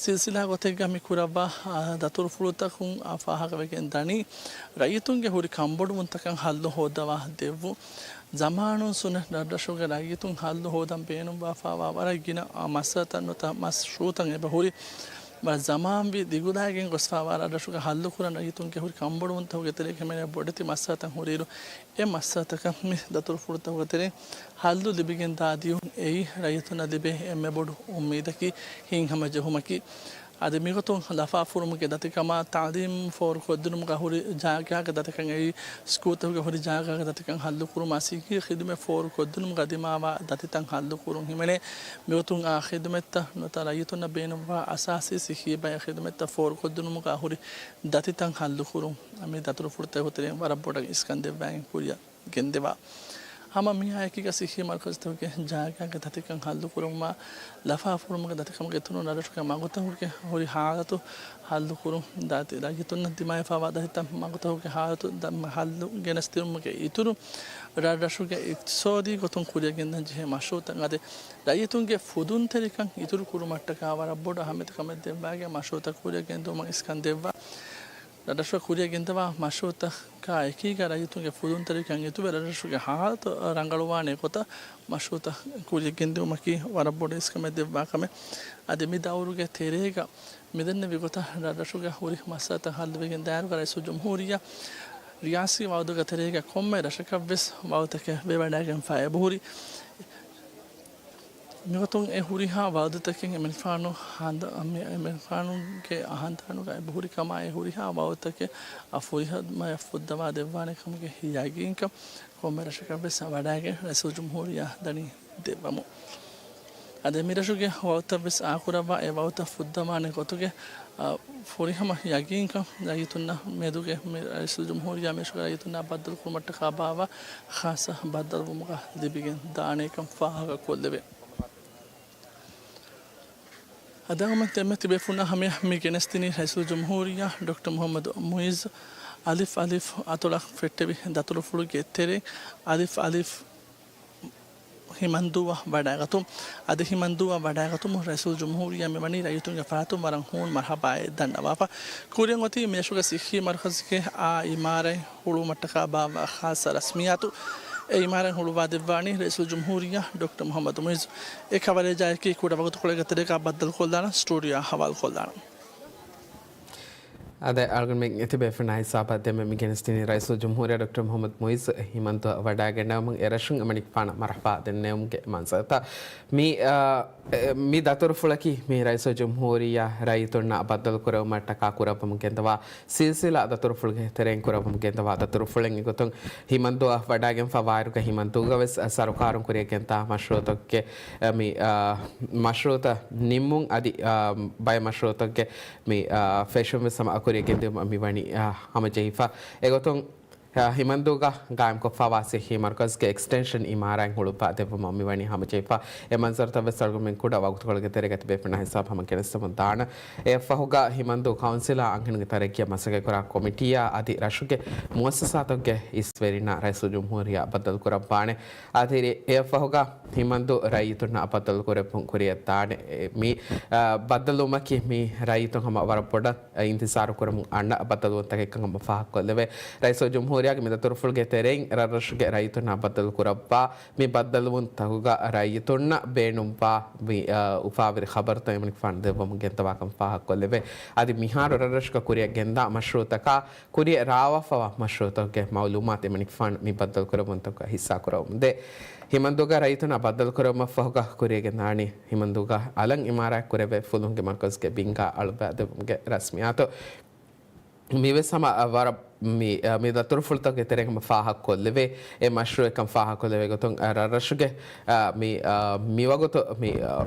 ސިލްސިލާ ގޮތެއްގަ މި ކުރައްވާ، އާ، ދަތުރުފުޅުތަކުން، އާ، ފާހަގަވެގެން ދަނީ، ރައްޔިތުންގެ ހުރި ކަންބޮޑުވުންތަކަށް ހައްލު ހޯއްދަވާ ދެއްވުން. ޒަމާނުން ސުންނަ ރަށްރަށުގެ ރައްޔިތުން ހައްލު ހޯދަން ބޭނުންވާފާވާ ވަރަށް ގިނަ، އާ، މައްސަލަތައް ނުވަތަ މަޝްރޫޢުތައް އެބަހުރި. ވަރަށް ޒަމާންވީ ދިގުލާގެން ގޮސްފާވާ ރަށްރަށުގެ ހައްލުކުރަން ރައްޔިތުންގެ ހުރި ކަންބޮޑުވުންތަކުގެ ތެރޭގަ ހިމެނޭ ބޮޑެތި މައްސަލަތައް ހުރިއިރު، އެ މައްސަލަތަކަށް މި ދަތުރުފުޅުތަކުގެ ތެރެއިން ހައްލު ލިބިގެން ދާ ދިޔުން އެއީ ރައްޔިތުންނަށް ލިބޭ އެންމެ ބޮޑު އުއްމީދަކީ، ހިތްހަމަޖެހުމަކީ. އަދި މިގޮތުން ލަފާފުރުމުގެ ދަތިކަމާ، ތަޢުލީމް ފޯރުކޮށްދިނުމުގަ ހުރި ޖާގާގެ ދަތިކަން އެއީ، ސްކޫލްތަކުގެ ހުރި ޖާގާގެ ދަތިކަން ހައްލުކުރުމާ، ސިއްހީ ޚިދުމަތް ފޯރުކޮށްދިނުމުގަ ދިމާވާ ދަތިތައް ހައްލުކުރުން ހިމެނޭ. މިގޮތުން އާ ޚިދުމަތްތައް ނުވަތަ ރައްޔިތުންނަށް ބޭނުންވާ އަސާސީ ސިއްހީ ބައެއް ޚިދުމަތްތައް ފޯރުކޮށްދިނުމުގަ ހުރި ދަތިތައް ހައްލުކުރުން މި ދަތުރުފުޅުތަކުގެ ތެރެއިން ވަރަށް ބޮޑަށް އިސްކަން ދެއްވާގެން ކުރިއަށް ގެންދެވާ. ހަމަ މިއާއެކީގަ ސިއްހީ މަރުކަޒުތަކުގެ ޖާގާގެ ދަތިކަން ހައްލުކުރުމާ، ލަފާފުރުމުގެ ދަތިކަމުގެ އިތުރުން ރަށްރަށުގެ މަގުތަކުގެ ހުރި ހާލަތު ހައްލުކުރުން، ދާތި ރައްޔިތުންނަށް ދިމާވެފާވާ ދަތިތައް މަގުތަކުގެ ހާލަތު ދަ-، ހައްލު ގެނެސްދިއުމުގެ އިތުރުން، ރަށްރަށުގެ އިޤްތިޞާދީ ގޮތުން ކުރިއަށް ގެންދަން ޖެހޭ މަޝްރޫޢުތައް އަދި ރައްޔިތުންގެ ފުދުންތެރިކަން އިތުރު ކުރުމަށްޓަކާ ވަރަށް ބޮޑު އަހައްމިއްޔަތު ކަމެއް ދެއްވާގެން މަޝްރޫޢުތައް ކުރިއަށް ގެންދިއުމަށް އިސްކަން ދެއްވާ. ރަށްރަށުގަ ކުރިއަށް ގެންދަވާ މަޝްރޫޢުތަކާ އެކީގަ ރައްޔިތުންގެ ފުދުންތެރިކަން އިތުރުވެ ރަށްރަށުގެ ހާލަތު ރަނގަޅުވާނެ ގޮތަށް މަޝްރޫޢުތައް ކުރިއަށް ގެންދިއުމަކީ ވަރަށް ބޮޑު އިސްކަމެއް ދެއްވާ ކަމެއް. އަދި މި ދައުރުގެ ތެރޭގަ މިދެންނެވި ގޮތަށް ރަށްރަށުގެ ހުރި މައްސަލަތައް ހައްލުވެގެން ދާއިރުގަ ރައީސުލްޖުމްހޫރިއްޔާ ރިޔާސީ ވައުދުގެ ތެރޭގަ ކޮންމެ ރަށަކަށްވެސް ވައުދުތަކެއް ވެވަޑައިގެންފަ އެބަހުރި. މިގޮތުން އެ ހުރިހާ ވައުދުތަކެއް އެމަނިކުފާނު ހަނދ-، މި-، އެމަނިކުފާނުގެ އަހަންތާނުގަ އެބަހުރި ކަމާ، އެ ހުރިހާ ވައުދުތަކެއް އަ، ފުރިހަމަޔަށް ފުއްދަވާ ދެއްވާނެ ކަމުގެ ޔަގީންކަން ކޮންމެ ރަށަކަށްވެސް ވަޑައިގެން ރައީސުލްޖުމްހޫރިއްޔާ ދަނީ ދެއްވަމުން. އަދި މިރަށުގެ ވައުދުތައްވެސް އާކުރައްވާ އެ ވައުދުތައް ފުއްދަވާނެ ގޮތުގެ، އަ، ފުރިހަމަ ޔަގީންކަން ރައްޔިތުންނަށް މެދުގެ މި ރައީސުލްޖުމްހޫރިއްޔާ މިރަށުގެ ރައްޔިތުންނާ ބައްދަލުކުރުމަށްޓަކާ ބާއްވާ ޚާއްޞަ ބައްދަލުވުމުގަ ލިބިގެން ދާނެކަން ފާހަގަކޮށްލެވޭ. އަދި އަޅުގަނޑުމެން ދެންމެ ތިބޭފުޅުންނާ ހަމަޔަށް މި ގެނެސްދިނީ ރައީސުލްޖުމްހޫރިއްޔާ ޑޮކްޓަރ މުޙައްމަދު މުޢިއްޒު އަލިފް އަލިފް އަތޮޅަށް ފެއްޓެވި ދަތުރުފުޅުގެ ތެރެއިން އަލިފް އަލިފް ހިމަންދޫއަށް ވަޑައިގަތުން. އަދި ހިމަންދޫއަށް ވަޑައިގަތުމުން ރައީސުލްޖުމްހޫރިއްޔާ މިވަނީ ރައްޔިތުންގެ ފަރާތުން ވަރަށް ހޫނު މަރުޙަބާއެއް ދަންނަވާފަ. ކުރިއަށް އޮތީ މިރަށުގެ ސިއްހީ މަރުކަޒުގެ އާ އިމާރާތް ހުޅުވުމަށްޓަކާ ބާއްވާ ޚާއްޞަ ރަސްމިއްޔާތު. އެ އިމާރާތް ހުޅުވާ ދެއްވާނީ ރައީސުލްޖުމްހޫރިއްޔާ ޑޮކްޓަރ މުޙައްމަދު މުޢިއްޒު. އެ ކަވަރޭޖާއެކީ ކުޑަ ވަގުތުކޮޅެއްގެ ތެރޭގަ ބައްދަލުކޮށްލާނަން، ސްޓޫޑިއޯއަށް ހަވާލުކޮށްލާނަން. އަދި އަޅުގަނޑުމެން ތިބޭފުޅުންނާ ހިސާބަށް ދެންމެ މި ގެނެސްދިނީ ރައީސުލްޖުމްހޫރިއްޔާ ޑޮކްޓަރ މުޙައްމަދު މުޢިއްޒު ހިމަންދުއަށް ވަޑައިގެންނެވުމުން އެރަށުން އެމަނިކުފާނަށް މަރުޙަބާ ދެންނެވުމުގެ މަންޒަރުތައް. މި، އަ، އެ، މި ދަތުރުފުޅަކީ މި ރައީސުލްޖުމްހޫރިއްޔާ ރައްޔިތުންނާ ބައްދަލުކުރެވުމަށްޓަކާ ކުރައްވަމުން ގެންދަވާ ސިލްސިލާ ދަތުރުފުޅުގެ ތެރެއިން ކުރައްވަމުން ގެންދަވާ ދަތުރުފުޅެއް. އެގޮތުން ހިމަންދުއަށް ވަޑައިގެންފަ ވާއިރުގަ ހިމަންދޫގަވެސް ސަރުކާރުން ކުރިއަށް ގެންދާ މަޝްރޫޢުތަކުގެ، އަ، މި، އަ، މަޝްރޫޢުތައް ނިންމުން އަދި، އަ، ބައެއް މަޝްރޫޢުތަކުގެ މި، އަ، ފެށުން ވެސް ހަމަ ކުރިއަށް ގެންދިއުމަށް މިވަނީ، އަ، ހަމަޖެހިފަ. އެގޮތުން، އަ، ހިމަންދޫގަ ގާއިމްކޮށްފަވާ ސިއްހީ މަރުކަޒުގެ އެކްސްޓެންޝަން އިމާރާތް ހުޅުވާ ދެއްވުމަށް މިވަނީ ހަމަޖެހިފަ. އެ މަންޒަރުތައް ވެސް އަޅުގަނޑުމެން ކުޑަ ވަގުތުކޮޅެއްގެ ތެރޭގަ ތިބޭފުޅުންނާ ހިސާބަށް ހަމަ ގެނެސްދެމުން ދާނަން. އެއަށްފަހުގަ ހިމަންދޫ ކައުންސިލާ އަންހެނުންގެ ތަރައްގީއަށް މަސައްކަތްކުރާ ކޮމިޓީއާ އަދި ރަށުގެ މުއައްސަސާތަކުގެ އިސްވެރިންނާ ރައީސުލްޖުމްހޫރިއްޔާ ބައްދަލުކުރައްވާނެ. އަދި އެއަށްފަހުގަ ހިމަންދޫ ރައްޔިތުންނަށް ބައްދަލުކުރެއްވުން ކުރިއަށް ދާނެ. އެ، މި، އަ، ބައްދަލުވުމަކީ މި ރައްޔިތުން ހަމަ ވަރަށް ބޮޑަށް އިންތިޒާރު ކުރަމުން އަންނަ ބައްދަލުވުންތަކެއްކަން ހަމަ ފާހަގަކޮށްލެވޭ. ރައީސުލްޖުމްހޫރިއްޔާގެ މި ދަތުރުފުޅުގެ ތެރެއިން ރަށްރަށުގެ ރައްޔިތުންނާ ބައްދަލުކުރައްވާ މި ބައްދަލުވުންތަކުގަ ރައްޔިތުންނަށް ބޭނުންވާ މި، އަ، އުފާވެރި ޚަބަރުތައް އެމަނިކުފާނު ދެއްވަމުން ގެންދަވާކަން ފާހަގަކޮށްލެވޭ. އަދި މިހާރު ރަށްރަށުގަ ކުރިއަށް ގެންދާ މަޝްރޫޢުތަކާ ކުރިއަށް ރާވާފަވާ މަޝްރޫޢުތަކުގެ މައުލޫމާތު އެމަނިކުފާނު މި ބައްދަލުކުރެއްވުންތަކުގަ ހިއްސާކުރައްވަމުންދޭ. ހިމަންދޫގަ ރައްޔިތުންނާ ބައްދަލުކުރެއްވުމަށްފަހުގަ ކުރިއަށް ގެންދާނީ ހިމަންދޫގަ އަލަށް އިމާރާތް ކުރެވޭ ފުލުހުންގެ މަރުކަޒުގެ ބިންގާ އަޅުއްވާ ދެއްވުމުގެ ރަސްމިއްޔާތު. މިވެސް ހަމަ، އަ، ވަރަށް މި، އަ، މި ދަތުރުފުޅުތަކުގެ ތެރެއިން ހަމަ ފާހަގަކޮށްލެވޭ އެ މަޝްރޫޢެއްކަން ފާހަގަކޮށްލެވޭ ގޮތުން، އަ، ރަށްރަށުގެ، އަ، މި، އަ، މިވަގުތު މި، އަ،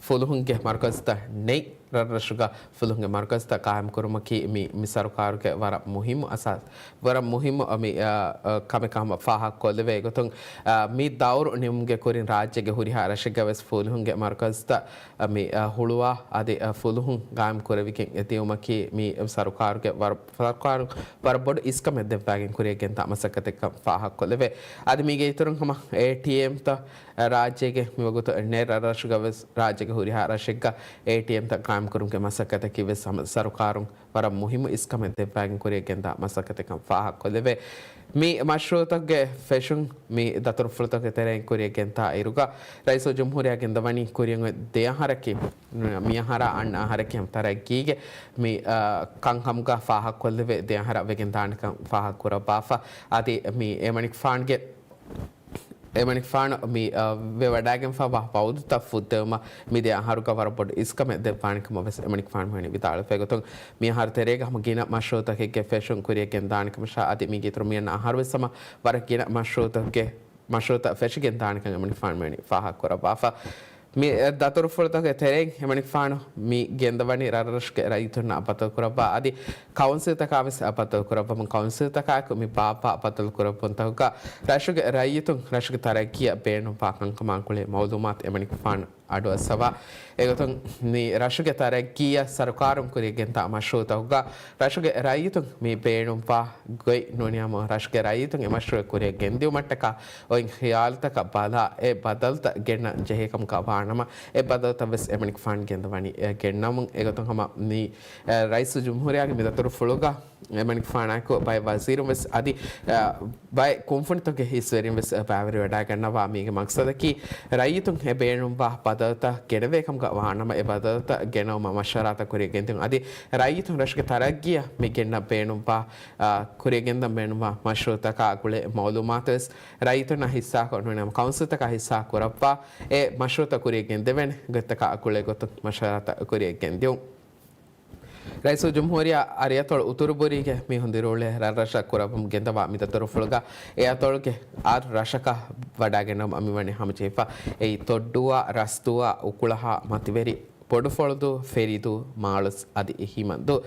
ފުލުހުންގެ މަރުކަޒުތައް ނެތް. ރަށްރަށުގަ ފުލުހުންގެ މަރުކަޒުތައް ޤާއިމް ކުރުމަކީ މި، މި ސަރުކާރުގެ ވަރަށް މުހިއްމު އަސާސް، ވަރަށް މުހިއްމު މި، އަ، އަ، ކަމެއް ކަމަށް ފާހަގަކޮށްލެވޭ. އެގޮތުން، އަ، މި ދައުރު ނިމުމުގެ ކުރިން ރާއްޖޭގެ ހުރިހާ ރަށެއްގަވެސް ފުލުހުންގެ މަރުކަޒުތައް، އަ، މި، އަ، ހުޅުވާ އަދި، އަ، ފުލުހުން ޤާއިމް ކުރެވިގެން ދިއުމަކީ މި ސަރުކާރުގެ ވަރަށް، ސަރުކާރު ވަރަށް ބޮޑު އިސްކަމެއް ދެއްވާގެން ކުރިއަށް ގެންދާ މަސައްކަތެއްކަން ފާހަގަކޮށްލެވޭ. އަދި މީގެ އިތުރުން ހަމަ އޭޓީއެމްތައް ރާއްޖޭގެ މިވަގުތު އެންނެ ރަށްރަށުގަވެސް ރާއްޖޭގެ ހުރިހާ ރަށެއްގަ އޭޓީއެމްތައް ޤާއިމްކުރުމުގެ މަސައްކަތަކީ ވެސް ހަމަ ސަރުކާރުން ވަރަށް މުހިއްމު އިސްކަމެއް ދެއްވާގެން ކުރިއަށް ގެންދާ މަސައްކަތެއްކަން ފާހަގަކޮށްލެވޭ. މި މަޝްރޫޢުތަކުގެ ފެށުން މި ދަތުރުފުޅުތަކުގެ ތެރެއިން ކުރިއަށް ގެންދާ އިރުގަ، ރައީސުލްޖުމްހޫރިއްޔާ ގެންދަވަނީ ކުރިއަށް އޮތް ދެ އަހަރަކީ، މިއަހަރާ އަންނަ އަހަރަކީ ހަމަ ތަރައްގީގެ މި، އާ، ކަންކަމުގަ ފާހަގަކޮށްލެވޭ ދެ އަހަރަށް ވެގެންދާނެކަން ފާހަގަކުރައްވާފަ. އަދި މި އެމަނިކުފާނުގެ އެމަނިކުފާނު މި، އަ، ވެވަޑައިގެންފަވާ ވައުދުތައް ފުއްދެވުމަށް މި ދެ އަހަރުގަ ވަރަށް ބޮޑު އިސްކަމެއް ދެއްވާނެކަމަށް ވެސް އެމަނިކުފާނު މިވަނީ ވިދާޅުވެފަ. އެގޮތުން މި އަހަރު ތެރޭގަ ހަމަ ގިނަ މަޝްރޫޢުތަކެއްގެ ފެށުން ކުރިއަށް ގެންދާނެކަމަށާ އަދި މީގެ އިތުރު މިއަންނަ އަހަރު ވެސް ހަމަ ވަރަށް ގިނަ މަޝްރޫޢުތަކުގެ، މަޝްރޫޢުތައް ފެށިގެން ދާނެކަން އެމަނިކުފާނު މިވަނީ ފާހަގަކުރައްވާފަ. މި ދަތުރުފުޅުތަކުގެ ތެރެއިން އެމަނިކުފާނު މި ގެންދަވަނީ ރަށްރަށުގެ ރައްޔިތުންނާ ބައްދަލުކުރައްވާ އަދި ކައުންސިލްތަކާ ވެސް ބައްދަލުކުރައްވަމުން ކައުންސިލްތަކާއެކު މި ބާއްވާ ބައްދަލުކުރެއްވުންތަކުގަ ރަށުގެ ރައްޔިތުން ރަށުގެ ތަރައްގީއަށް ބޭނުންވާ ކަންކަމާ ގުޅޭ މައުލޫމާތު އެމަނިކުފާނު އަޑުއައްސަވާ. އެގޮތުން މި ރަށުގެ ތަރައްގީއަށް ސަރުކާރުން ކުރިއަށް ގެންދާ މަޝްރޫޢުތަކުގަ ރަށުގެ ރައްޔިތުން މި ބޭނުންވާ ގޮތް ނޫނީ ހަމަ ރަށުގެ ރައްޔިތުން އެ މަޝްރޫޢެއް ކުރިއަށް ގެންދިއުމަށްޓަކާ އޮތް ޚިޔާލުތަކަށް ބަލާ އެ ބަދަލުތައް ގެންނަން ޖެހޭކަމުގަ ވާނަމަ، އެ ބަދަލުތައް ވެސް އެމަނިކުފާނު ގެންދަވަނީ އެ ގެންނަމުން. އެގޮތުން ހަމަ މި، އެ، ރައީސުލްޖުމްހޫރިއްޔާގެ މި ދަތުރުފުޅުގަ އެމަނިކުފާނާއެކު ބައެއް ވަޒީރުން ވެސް އަދި، އެ، ބައެއް ކުންފުނިތަކުގެ އިސްވެރިން ވެސް ބައިވެރިވެވަޑައިގަންނަވާ. މީގެ މަގްސަދަކީ ރައްޔިތުން އެ ބޭނުންވާ ބަދަލުތައް ގެނެވޭކަމުގަ ވާނަމަ، އެ ބަދަލުތައް ގެނައުމަށް މަޝްވަރާތައް ކުރިއަށް ގެންދިއުން. އަދި ރައްޔިތުން ރަށުގެ ތަރައްގީއަށް މި ގެންނަން ބޭނުންވާ، އާ، ކުރިއަށް ގެންދަން ބޭނުންވާ މަޝްރޫޢުތަކާ ގުޅޭ މައުލޫމާތު ވެސް ރައްޔިތުންނާ ހިއްސާކޮށް ނޫނީ ހަމަ ކައުންސިލްތަކާ ހިއްސާ ކުރައްވާ، އެ މަޝްރޫޢުތައް ކުރިއަށް ގެންދެވޭނެ ގޮތްތަކާ ގުޅޭ ގޮތުން މަޝްވަރާތައް ކުރިއަށް ގެންދިއުން. ރައީސުލްޖުމްހޫރިއްޔާ އަރިއަތޮޅު އުތުރުބުރީގެ މީހުން ދިރިއުޅޭ ރަށްރަށަށް ކުރައްވަމުން ގެންދަވާ މި ދަތުރުފުޅުގަ އެ އަތޮޅުގެ އާރު ރަށަކަށް ވަޑައިގަންނަވަމުން މިވަނީ ހަމަޖެހިފަ. އެއީ ތޮއްޑޫއާ، ރަސްދޫއާ، އުކުޅަހާ، މަތިވެރި، ބޮޑުފޮޅުދޫ، ފެރިދޫ، މާޅޮސް އަދި ހިމަންދޫ.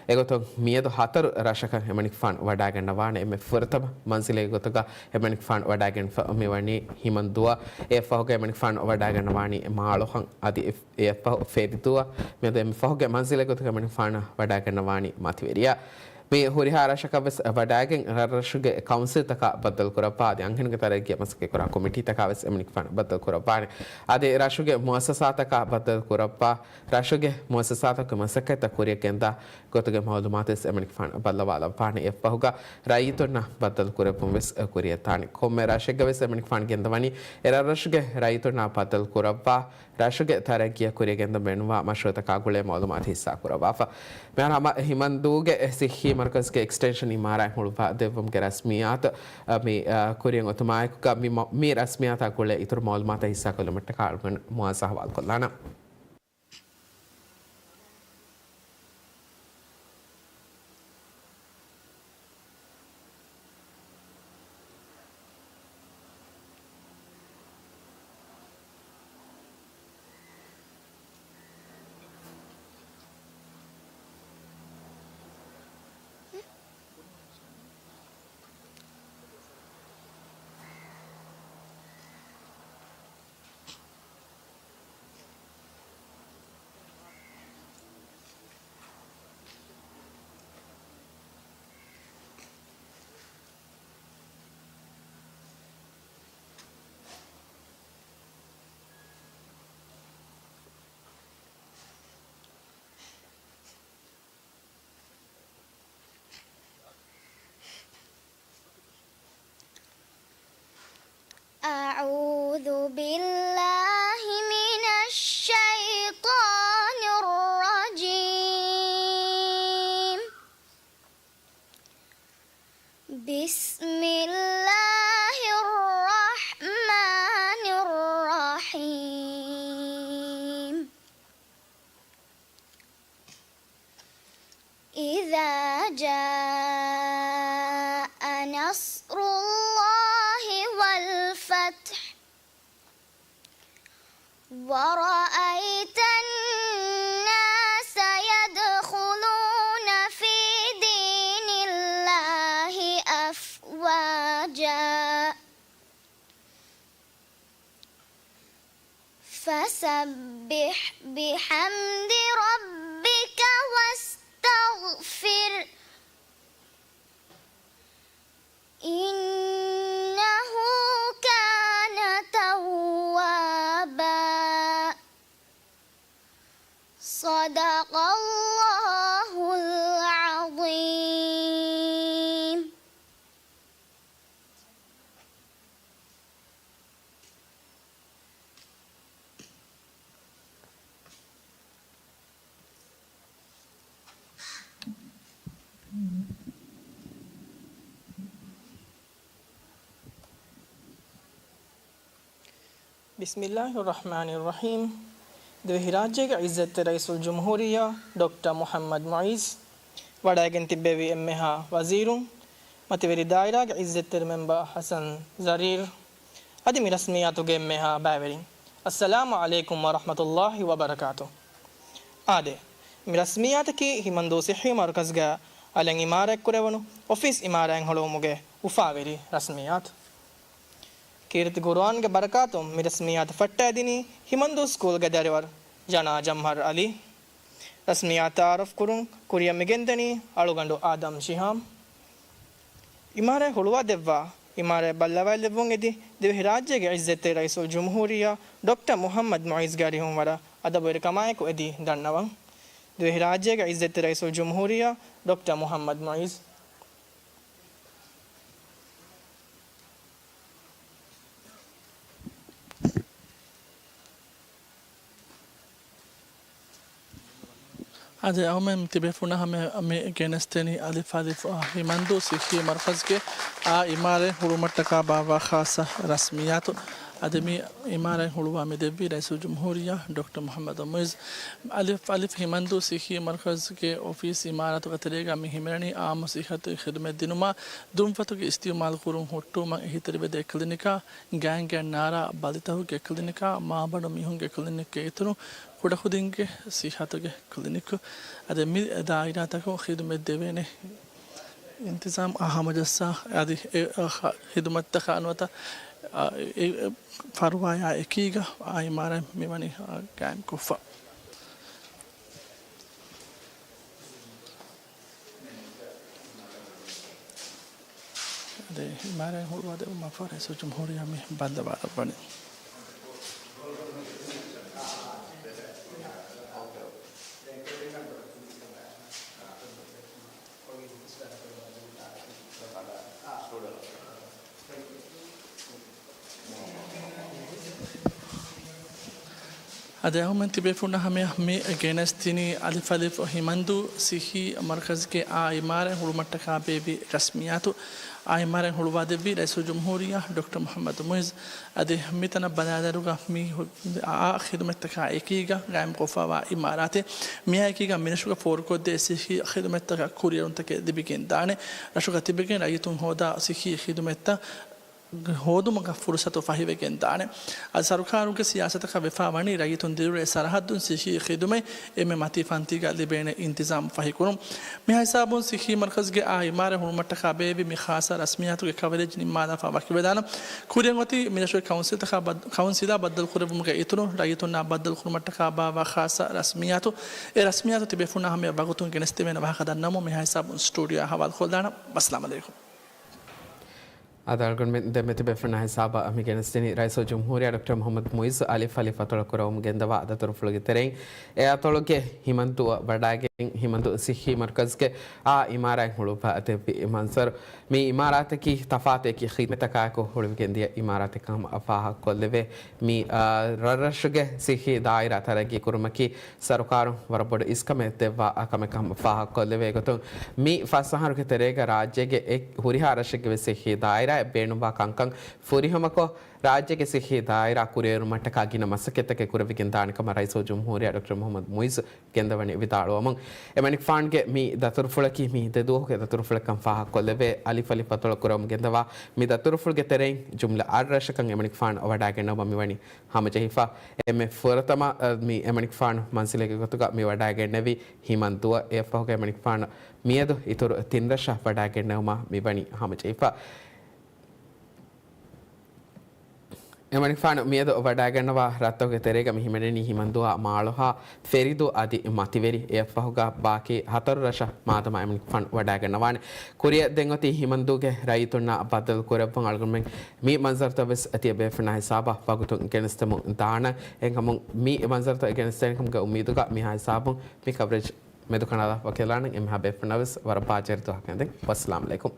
އެގޮތުން މިއަދު ހަތަރު ރަށަކަށް އެމަނިކުފާނު ވަޑައިގަންނަވާނެ. އެންމެ ފުރަތަމަ މަންޒިލެއްގެ ގޮތުގަ އެމަނިކުފާނު ވަޑައިގެންފަ މިވަނީ ހިމަންދޫއަށް. އެއަށްފަހުގަ އެމަނިކުފާނު ވަޑައިގަންނަވާނީ މާޅޮހަށް އަދި އެއަށްފަހު ފެރިދޫއަށް. މިއަދު އެންމެ ފަހުގެ މަންޒިލެއް ގޮތުގަ އެމަނިކުފާނަށް ވަޑައިގަންނަވާނީ މަތިވެރިއަށް. މި ހުރިހާ ރަށަކަށް ވެސް ވަޑައިގެން ރަށްރަށުގެ ކައުންސިލްތަކާ ބައްދަލުކުރައްވާ، އަދި އަންހެނުންގެ ތަރައްގީއަށް މަސައްކަތްކުރާ ކޮމިޓީތަކާ ވެސް އެމަނިކުފާނު ބައްދަލުކުރައްވާނެ. އަދި ރަށުގެ މުއައްސަސާތަކާ ބައްދަލުކުރައްވާ، ރަށުގެ މުއައްސަސާތަކުގެ މަސައްކަތްތައް ކުރިއަށް ގެންދާ ގޮތުގެ މައުލޫމާތު ވެސް އެމަނިކުފާނު ބައްލަވާލައްވާނެ. އެއަށްފަހުގަ ރައްޔިތުންނަށް ބައްދަލު ކުރެއްވުން ވެސް ކުރިއަށް ދާނެ. ކޮންމެ ރަށެއްގަ ވެސް އެމަނިކުފާނު ގެންދަވަނީ އެ ރަށްރަށުގެ ރައްޔިތުންނާ ބައްދަލު ކުރައްވާ، ރަށުގެ ތަރައްގީއަށް ކުރިއަށް ގެންދަން ބޭނުންވާ މަޝްރޫޢުތަކާ ގުޅޭ މައުލޫމާތު ހިއްސާ ކުރައްވާފަ. މިހާރު ހަމަ ހިމަންދޫގެ ސިއްހީ މަރުކަޒުގެ އެކްސްޓެންޝަން އިމާރާތް ހުޅުވާ ދެއްވުމުގެ ރަސްމިއްޔާތު، އަ، މި، އަ، ކުރިއަށް އޮތުމާއެކުގަ މި މަ-، މި ރަސްމިއްޔާތާ ގުޅޭ އިތުރު މައުލޫމާތު ހިއްސާކޮށްލުމަށްޓަކާ އަޅުގަނޑު މުއާޒް އަހުވާލުކޮށްލާނަން. أعوذ بالله من الشيطان الرجيم. بسم الله الرحمن الرحيم. إذا جاء نصر الله والفتح ورأيت الناس أَخْرَجَا. فَسَبِّحْ بِحَمْدِ رَبِّكَ وَاسْتَغْفِرْهُ، إِنَّهُ كَانَ تَوَّابًا. صَدَقَ اللَّهُ الْعَظِيمُ. بسم الله الرحمن الرحيم. ދިވެހިރާއްޖޭގެ ޢިއްޒަތްތެރި ރައީސުލްޖުމްހޫރިއްޔާ ޑޮކްޓަރ މުޙައްމަދު މުޢިއްޒު، ވަޑައިގެން ތިއްބެވި އެންމެހާ ވަޒީރުން، މަތިވެރި ދާއިރާގެ ޢިއްޒަތްތެރި މެމްބަރު ޙަސަން ޒަރީރު، އަދި މި ރަސްމިއްޔާތުގެ އެންމެހާ ބައިވެރިން، އައްސަލާމު ޢަލައިކުމް ވަރަޙްމަތުﷲ ވަބަރަކާތު. އާދެ، މި ރަސްމިއްޔާތަކީ ހިމަންދޫ ޞިއްޙީ މަރުކަޒުގަ އަލަށް އިމާރާތްކުރެވުނު އޮފީސް އިމާރާތް ހުޅުވުމުގެ އުފާވެރި ރަސްމިއްޔާތު. ކީރިތި ޤުރުއާންގެ ބަރަކާތުން މި ރަސްމިއްޔާތު ފައްޓައިދިނީ ހިމަންދޫ ސްކޫލްގެ ދަރިވަރު ޖަނާ ޖަމްހަރު ޢަލީ. ރަސްމިއްޔާތު ތަޢާރަފް ކުރުން ކުރިއަށް މިގެންދަނީ އަޅުގަނޑު އާދަމް ޝިހާމް. އިމާރާތް ހުޅުވާދެއްވާ، އިމާރާތް ބައްލަވާލެއްވުން އެދި ދިވެހިރާއްޖޭގެ ޢިއްޒަތްތެރި ރައީސުލްޖުމްހޫރިއްޔާ ޑޮކްޓަރ މުޙައްމަދު މުޢިއްޒުގެ އަރިހުން ވަރަށް އަދަބުވެރިކަމާއެކު އެދި ދަންނަވަން. ދިވެހިރާއްޖޭގެ ޢިއްޒަތްތެރި ރައީސުލްޖުމްހޫރިއްޔާ ޑޮކްޓަރ މުޙައްމަދު މުޢިއްޒު. އަދި އަހުމެން ތިބޭފުޅުންނާ ހަމަޔަށް މި ގެނެސްދެނީ އަލިފް އަލިފް ހިމަންދޫ ސިއްހީ މަރުކަޒުގެ އާ އިމާރާތް ހުޅުމަށްޓަކާ ބާއްވާ ޚާއްޞަ ރަސްމިއްޔާތު. އަދި މި އިމާރާތް ހުޅުވާ މި ދެއްވީ ރައީސުލްޖުމްހޫރިއްޔާ ޑޮކްޓަރ މުޙައްމަދު މުޢިއްޒު. އަލިފް އަލިފް ހިމަންދޫ ސިއްހީ މަރުކަޒުގެ އޮފީސް އިމާރާތުގެ ތެރޭގަ މި ހިމެނެނީ އާއްމު ޞިއްޙަތުގެ ޚިދުމަތް ދިނުމާ، ދުންފަތުގެ އިސްތިޢުމާލު ކުރުން ހުއްޓުވުމަށް އެހީތެރިވެދޭ ކްލިނިކާ، ގާތްގަނޑަކަށް ނާރާ ބަލިތަކުގެ ކްލިނިކާ، މާބަނޑު މީހުންގެ ކްލިނިކްގެ އިތުރުން، ކުޑަކުދިންގެ ޞިއްޙަތުގެ ކްލިނިކް. އަދި މި ދާއިރާތަކުން ޚިދުމަތް ދެވޭނެ އިންތިޒާމް އާ ހަމަޖައްސާ، އަދި އެ ޚިދުމަތްތަކާ ނުވަތަ އެ ފަރުވާޔާ އެކީގަ އާ އިމާރާތް މިވަނީ ގާއިމްކޮށްފަ. އަދި އިމާރާތް ހުޅުވާދެއްވުމަށްފަހު ރައީސުލްޖުމްހޫރިއްޔާ މި ބައްލަވާލައްވަނީ. އަދި އަހުމެން ތިބޭފުޅުންނާ ހަމަޔަށް މި ގެނެސްދިނީ އަލިފް އަލިފް ހިމަންދޫ ސިއްހީ މަރުކަޒުގެ އާ އިމާރާތް ހުޅުމަށްޓަކާ ބޭއްވި ރަސްމިއްޔާތު. އާ އިމާރާތް ހުޅުވާދެއްވީ ރައީސުލްޖުމްހޫރިއްޔާ ޑޮކްޓަރ މުޙައްމަދު މުޢިއްޒު. އަދި މިތަނަށް ބަލާލިއިރުގަ މި އާ ޚިދުމަތްތަކާ އެކީގަ ގާއިމްކޮށްފައިވާ އިމާރާތެއް. މިއާ އެކީގަ މިރަށުގަ ފޯރުކޮށްދޭ ސިއްހީ ޚިދުމަތްތަކަށް ކުރިއެރުންތަކެއް ލިބިގެންދާނެ. ރަށުގަ ތިބެގެން ރައްޔިތުން ހޯދާ ސިއްހީ ޚިދުމަތްތައް ހޯދުމުގަ ފުރުސަތު ފަހިވެގެން ދާނެ. އަދި ސަރުކާރުގެ ސިޔާސަތަކަށް ވެފާ ވަނީ ރައްޔިތުން ދިރިއުޅޭ ސަރަހައްދުން ސިއްހީ ޚިދުމަތް އެންމެ މަތީ ފަންތީގަ ލިބޭނެ އިންތިޒާމް ފަހިކުރުން. މިހާ ހިސާބުން ސިއްހީ މަރުކަޒުގެ އާ އިމާރާތް ހުޅުމަށްޓަކާ ބޭއްވި މި ޚާއްޞަ ރަސްމިއްޔާތުގެ ކަވަރޭޖް ނިންމާލާފަ ވަކިވެދާނަން. ކުރިއަށް އޮތީ މިރަށުގެ ކައުންސިލްތަކާ ބައް-، ކައުންސިލާ ބައްދަލުކުރެއްވުމުގެ އިތުރުން ރައްޔިތުންނާ ބައްދަލުކުރުމަށްޓަކާ ބާއްވާ ޚާއްޞަ ރަސްމިއްޔާތު. އެ ރަސްމިއްޔާތު ތިބޭފުޅުންނާ ހަމަޔަށް ވަގުތުން ގެނެސްދެވޭނެ ވާހަކަ ދަންނަވަމުން މިހާ ހިސާބުން ސްޓޫޑިއޯއާ ހަވާލުކޮށްލާނަން. ވައްސަލާމް އަލައިކުމް. އާދެ، އަޅުގަނޑުމެން ދެންމެ ތިބޭފުޅުންނާ ހިސާބަށް މި ގެނެސްދިނީ ރައީސުލްޖުމްހޫރިއްޔާ ޑޮކްޓަރ މުޙައްމަދު މުޢިއްޒު އަލިފް އަލިފް އަތޮޅަށް ކުރެވުމުގެ ގެންދަވާ ދަތުރުފުޅުގެ ތެރެއިން. އެ އަތޮޅުގެ ހިމަންދޫއަށް ވަޑައިގެން ހިމަންދޫ ސިއްހީ މަރުކަޒުގެ އާ އިމާރާތް ހުޅުވާ ދެއްވި މަންޒަރު. މި އިމާރާތަކީ ތަފާތު އެކި ޚިދުމަތްތަކާއެކު ހުޅުވިގެންދިޔަ އިމާރާތެއް ކަމަށް ފާހަގަކޮށްލެވޭ. މި، އާ، ރަށްރަށުގެ ސިއްހީ ދާއިރާ ތަރައްގީ ކުރުމަކީ ސަރުކާރުން ވަރަށް ބޮޑު އިސްކަމެއް ދެއްވާ ކަމެއް ކަމަށް ފާހަގަކޮށްލެވޭ ގޮތުން، މި ފަސް އަހަރުގެ ތެރޭގަ ރާއްޖޭގެ އެ ހުރިހާ ރަށެއްގެ ވެސް ސިއްހީ ދާއިރާއެއް ބޭނުންވާ ކަންކަން ފުރިހަމަކޮށް، ރާއްޖޭގެ ސިއްހީ ދާއިރާ ކުރިއެރުމަށްޓަކާ ގިނަ މަސައްކަތްތަކެއް ކުރެވިގެން ދާނެ ކަމަށް ރައީސުލްޖުމްހޫރިއްޔާ ޑޮކްޓަރ މުޙައްމަދު މުޢިއްޒު ގެންދަވަނީ ވިދާޅުވަމުން. އެމަނިކުފާނުގެ މި ދަތުރުފުޅަކީ މި ދެ ދުވަހުގެ ދަތުރުފުޅެއްކަން ފާހަގަކޮށްލެވޭ. އަލިފް އަލިފް އަތޮޅަށް ކުރެވުމުގެ ގެންދަވާ މި ދަތުރުފުޅުގެ ތެރެއިން ޖުމްލަ އަށް ރަށަކަށް އެމަނިކުފާނު ވަޑައިގެންނެވުމަށް މިވަނީ ހަމަޖެހިފަ. އެންމެ ފުރަތަމަ، އަ، މި އެމަނިކުފާނު މަންޒިލެއްގެ ގޮތުގަ މި ވަޑައިގެންނެވީ ހިމަންދޫއަށް. އެއަށްފަހުގަ އެމަނިކުފާނު މިއަދު އިތުރު ތިން ރަށަށް ވަޑައިގެންނެވުމަށް މިވަނީ ހަމަޖެހިފަ. އެމަނިކުފާނު މިއަދު ވަޑައިގަންނަވާ ރަށްތަކުގެ ތެރޭގަ މި ހިމެނެނީ ހިމަންދުވާ މާޅޮހާ ފެރިދޫ އަދި މަތިވެރި. އެއަށްފަހުގަ ބާކީ ހަތަރު ރަށަށް މާދަމާ އެމަނިކުފާނު ވަޑައިގަންނަވާނެ. ކުރިއަށް ދެން އޮތީ ހިމަންދޫގެ ރައްޔިތުންނާ ބައްދަލު ކުރެއްވުން. އަޅުގަނޑުމެން މި މަންޒަރުތައް ވެސް ތިޔަބޭފުޅުންނާ ހިސާބަށް ވަގުތުން ގެނެސްދެމުން ދާނަން. އެހެންކަމުން މި މަންޒަރުތައް ގެނެސްދޭނެ ކަމުގެ އުއްމީދުގަ މިހާ ހިސާބުން މި ކަވަރޭޖް މެދުކަނޑާލާ ވަކިވެލާނަން. އެންމެހާ ބޭފުޅުންނަށް ވެސް ވަރަށް ބާއްޖަވެރި ދުވަހަކަށް އެދެން. ވައްސަލާމް އަލައިކުމް.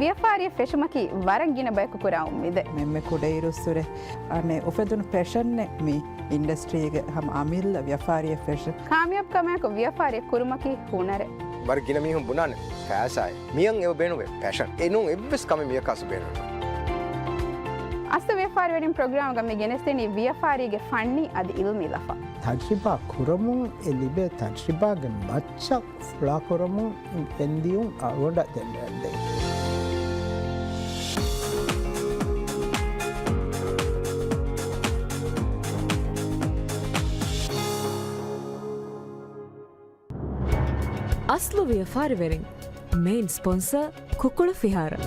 ވިޔަފާރިއެއް ފެށުމަކީ ވަރަށް ގިނަ ބަޔަކު ކުރާ އުއްމީދެއް. މެންމެ ކުޑައިރުއްސުރެ އަނެއް އުފެދުނު ޕެޝަންއެއް މި އިންޑަސްޓްރީގެ ހަމަ އަމިއްލަ ވިޔަފާރިއެއް ފެށުން. ކާމިޔާބު ކަމާއެކު ވިޔަފާރިއެއް ކުރުމަކީ ހުނަރެއް. ވަރަށް ގިނަ މީހުން ބުނާނެ ފައިސާއޭ. މިއަށް އެބަ ބޭނުންވޭ ޕެޝަން. އެ ނޫން އެއްވެސް ކަމެއް މިޔަކާސް ބޭނުން. އަސްލު ވިޔަފާރިވެރިން ޕްރޮގްރާމްގަ މި ގެނެސްދެނީ ވިޔަފާރީގެ ފަންނީ އަދި އިލްމީ ލަފާ. ތަޖްރިބާ ކުރަމުން އެ ލިބޭ ތަޖްރިބާގެ މައްޗަށް ފުޅާކުރަމުން ގެންދިޔުން އަޅުގަނޑަށް ދެން ރޭންދެވި. އަސްލު ވިޔަފާރިވެރިން، މެއިން ސްޕޮންސަރ، ކުކުޅު ފިހާރަ.